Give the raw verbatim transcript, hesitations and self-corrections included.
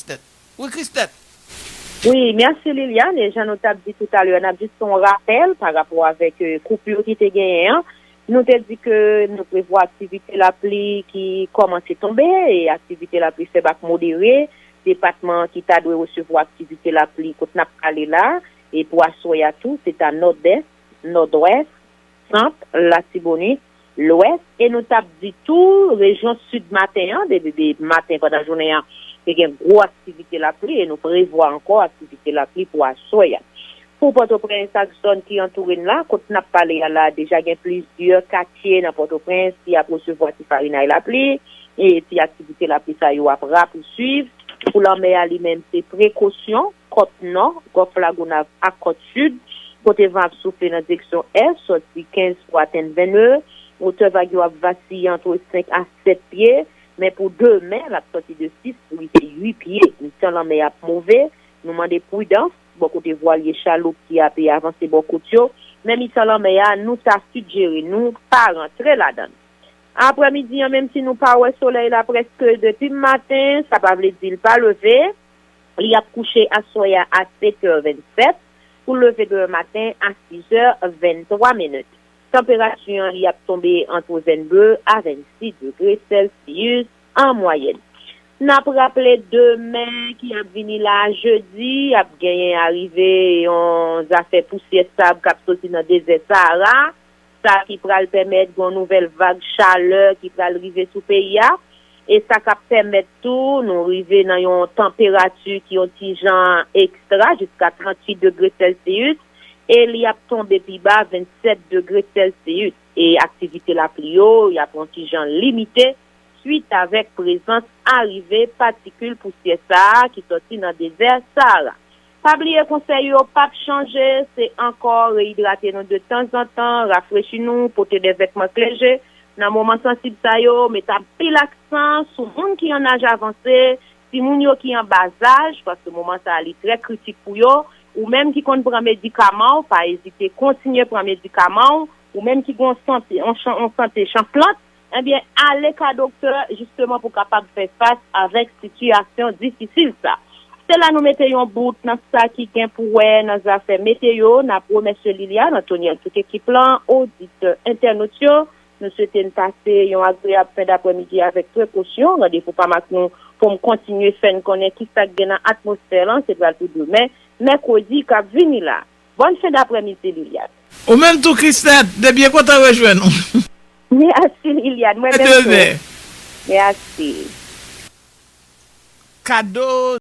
Christette. Wi, Christette. Wi, mèsi Liliane. E jan nou t ap di toutalè, n ap jis fè yon rapèl pa rapò avèk koupi ki te genyen an. Nou te di ke nou prevwa aktivite lapli ki kòmanse tonbe e aktivite lapli fèb ak modere. Depatman ki ta dwe resevwa aktivite lapli kote n ap pale la, e pou aswè a tou, se ta Nòdès, Nòdwès, Sant, Latibonit, Lwès, e nou t ap di tou rejyon Sid maten an, depi de maten pandan jounen an, te gen gwo aktivite lapli e nou prevwa ankò aktivite lapli pou aswè a. Pou Pòtoprens ak zòn ki antoure n la, kot n ap pale a la, deja gen plizyè katye nan Pòtoprens ki ap resevwa ti farinay lapli, e ti aktivite lapli sa yo ap rapousuiv. Pou lanmè a li menm, se prekosyon, kòt nò, Gòf Lagonav ak kòt sid, kote van ap soufle nan direksyon ès, sòti kenz pou atenn venn e. Wotè vag yo ap vasiye antre senk a sèt pye, men pou demen, l ap sòti de sis pou rive uit pye. Mitan lanmè a ap move, nou mande pridans bò kote vwalye chaloup ki ape avanse bò kot yo, men mitan lanmè a, nou ta sijere nou pa rantre ladan l. Aprèmidi an, menm si nou pa wè solèy la prèske depi maten, sa pa vle di l pa leve. Li ap kouche aswè a a sèt è vennsèt pou leve demen maten a sis è venntwa minit. Tanperati an, li ap tonbe ant vennde a vennsis degre Celsius an mwayèn. N ap raple demen ki ap vini la a jedi, ap genyen arive yon zafè pousyè sab k ap soti nan dezè Sahara, sa ki pral pèmèt gen yon nouvèl vag chalè ki pral rive sou peyi a, e sa k ap pèmèt tou nou rive nan yon tanperati ki yon ti jan ekstra, jiska tranntuit degre Celsius, e li ap tonbe pi ba vennsèt degre Celsius, e aktivite lapli yo, y ap yon ti jan limite, swit avèk prezans arive patikil pousyè sa a ki sòti nan dezè Sahara. Pa bliye konsèy yo p ap chanje, se ankò reyidrate nou de tanzantan, rafrechi nou, pote de vètman k leje. Nan moman sansib sa yo, met anpil aksan sou moun ki an aj avanse, timoun yo ki an ba zaj, paske moman sa a li trè kritik pou yo. Ou menm ki konn pran medikaman w, pa ezite kontinye pran medikaman w. Ou menm ki gen yon sante, yon chan, yon sante chanplant, ebyen, ale ka doktè, jisteman, pou kapab fè fas avèk sitiyasyon difisil sa. Se la nou mete yon bout nan sa ki gen pou wè nan zafè meteyo. N ap remèsye Liliane, Anthony ak tout ekip lan, oditè, entènot yo. Nou swete n pase yon agreyab fen daprèmidi avèk prekosyon. Randevou pa m ak nou pou m kontinye fè n konnen kisa k gen nan atmosfè lan, se pral pou demen, mèkredi k ap vini la. Bòn fen daprèmidi, Liliane. Ou menm tou, Christette, de byen kontan rejwenn ou. Mèsi, Liliane. Mwen menm tou. Mèsi. Kado